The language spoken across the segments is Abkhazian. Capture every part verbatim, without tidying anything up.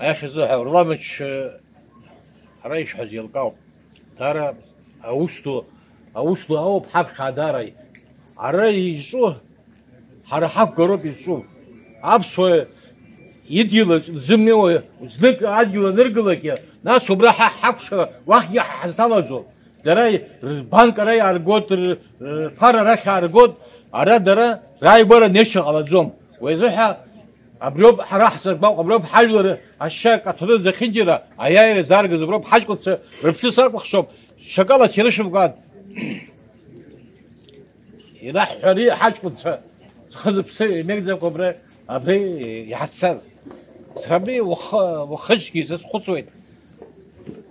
Аиаша азыҳәа, Урламыч, ҳара ишәҳәаз еилкаауп. Даара аус ду, аус ду ауп ҳаԥхьа даара. Ара изҿу, ҳара ҳақәгароуп изҿу. Аԥсуа идгьылаҿ дзымнеиуа знык адгьыл аныргылакгьы, нас убра ҳа ҳакәшара уахьгьы ҳазҭалаӡом. Дара рбанк ара иааргоит, р-, рԥара арахь иааргоит, ара дара рааигәара нешьа ҟалаӡом. Уи азыҳәа абриоуп ҳара ҳзыргәаҟ-, абриоуп ҳажәлар ашьа каҭәаны зехьынџьара аиааира заргаз, абриоуп ҳаҷкәынцәа рыԥсы сакәыхшоуп, шьакала сирышәымкәан. Ираҳҳәари ҳаҷкәынцәа, зхы-зыԥсы имеигӡакәа абра, абри иҳаццаз. Сара абри уахы-, уахыжьгьы сазхәыцуеит.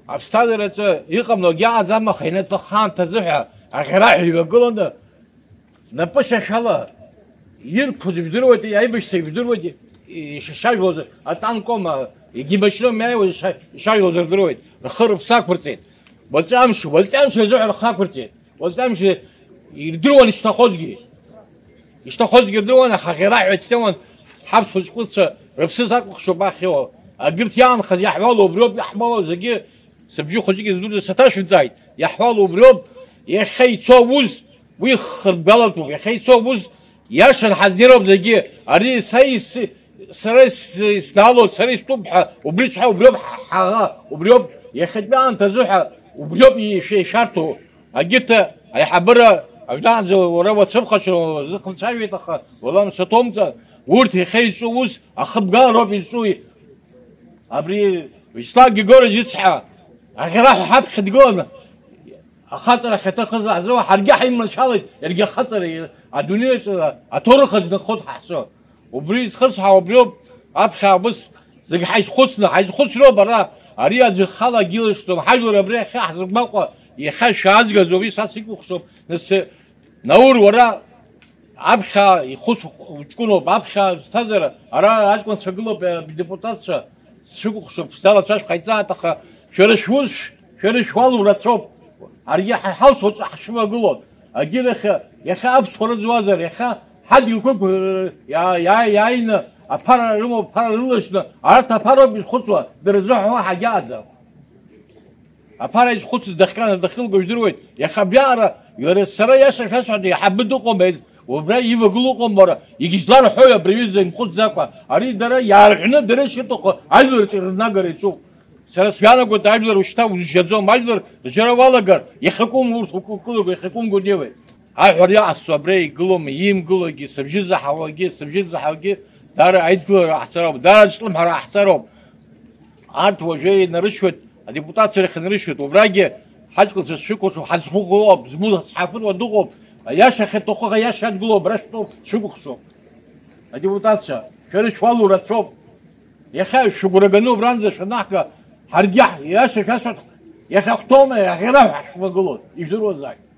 Аԥсҭазаараҿы иҟамлогьы аӡам, аха инаҭаххаамҭазы ҳәа аӷьараҳәа иҩагыланы, напышьашәала ирқәыз ижәдыруеит, аибашьцәа ижәдыруеит, ишышажәлоз атанкома, егьи машьынам иааиуаз иша-, ишажәлоз рдыруеит, рхы-рыԥсы ақәырҵеит. Уаҵәы амш, уаҵәтәи амш азыҳәа рхы ақәырҵеит. Уаҵәтәи амш ирдыруан ишҭахозгьы. Ишҭахозгьы рдыруан, аха аӷьараҳәа ицәнеиуан ҳаԥсуа ҷкәынцәа рыԥсы сакәыхшоуп ахьыҟоу. Егьырҭ иаанхаз иаҳуало убриоуп иаҳмоуа зегьы, сыбжьы хәыҷык издуӡӡаз саҭашәымҵааит, иаҳуало убриоуп, иахьа ицо аус, уи хырбгалатәуп, иахьа ицо аус иашан ҳазнеироуп зегьы, ари са ис-, сара ис-, иснаалоит, сара истәуп ҳәа, убри сҳәа, убриоуп ҳаӷа, убриоуп иахьатәи аамҭазы ҳәа, убриоуп ишәа-, ишәарҭоу. Агьырҭ аиҳабыра аҩнаанӡа уара уацәыԥхашьо зыхымцәажәеит, аха уала мшаҭомҵа, урҭ иахьа изҿу ус ахыбгалароуп изҿу. Абри Вячеслав Григорьевич ицҳа, аӷьараҳәа ҳаԥхьа дгыланы, ахаҵара ахьаҭахыз ҳзыҳәа ҳаргьы ҳаиманшәалеит, иаргьы ахаҵара, адунеи аҿы аҭоурых азы дынхоит ҳахьцо. Убри изхысҳәаау убриоуп, аԥхьа абыс зегь ҳаизхәыцны, ҳаизхәыцроуп ара, ари аӡәы ихала акгьы илшом, ҳажәлар абри иахьа ҳзыргәаҟуа, иахьа шәаазгаз убри са сикәыхшоуп, нас, Наур, уара аԥхьа ихәыц уҷкәыноуп, аԥхьа зҭазар, ара аҷкәынцәа гылоуп, адепутатцәа, сшәыкәыхшоуп, шәзалацәажә ҟаиҵааит, аха шәара шәус, шәара шәуалу рацәоуп. Аргьы ҳа ҳалшоит ҳшәывагылоуп. Агьырахь, иахьа аԥсуара ӡуазар, иахьа ҳадгьылқәа иаа-, иаа-, иааины аԥара рымоуп, аԥара рылашьны, арҭ аԥароуп изхәыцуа, дара рзыҳәа уа ҳагьааӡам. Аԥара изхәыцыз дахьҟьаны дахьылго жәдыруеит, иаха абриаҟара, иара сара иаша шәасҳәоит, иаҳабы дыҟоума, убра ивагылоу ыҟоума, уара, егьызларҳәои абри аҩыза имхәыцӡакәа, ари дара иаарҳәны дара ишырҭаху ажәлар рҿы рнагара иаҿуп. Сара сҩалагоит, ажәлар ушьҭа узжьаӡом, ажәлар ржьара уалагар, иахьакәым урҭ укылкылырго, иахьакәым гәырнеиуеит. Аҳәара иҟасҵо абра игылоума, иимгылогьы, сыбжьы заҳауагьы, сыбжьы заҳауагьы, даара аидгылара ҟаҳҵароуп, даара аҿлымҳара ҟаҳҵароуп. Арҭ уажәы инарышьуеит, адепутатцәа рахь инарышьуеит, убрагьы ҳаҷкәынцәа шәыкәыхшоуп, ҳазхәыгоуп, зму ҳафыруа дыҟоуп, аиаша ахьаҭаху аиаша адгылоуп, абра шәтәоуп, шәыкәыхшоуп. Адепутатцәа, шәара шәуалу рацәоуп. Иахьа шәыгәра ганы убранӡа шәанаҳга, ҳаргьы ҳ-, иаша шәасҳәоит, иахьа ҳтәоума, иахьа раҳәа ҳшәывагылоит, ижәдыруазааит.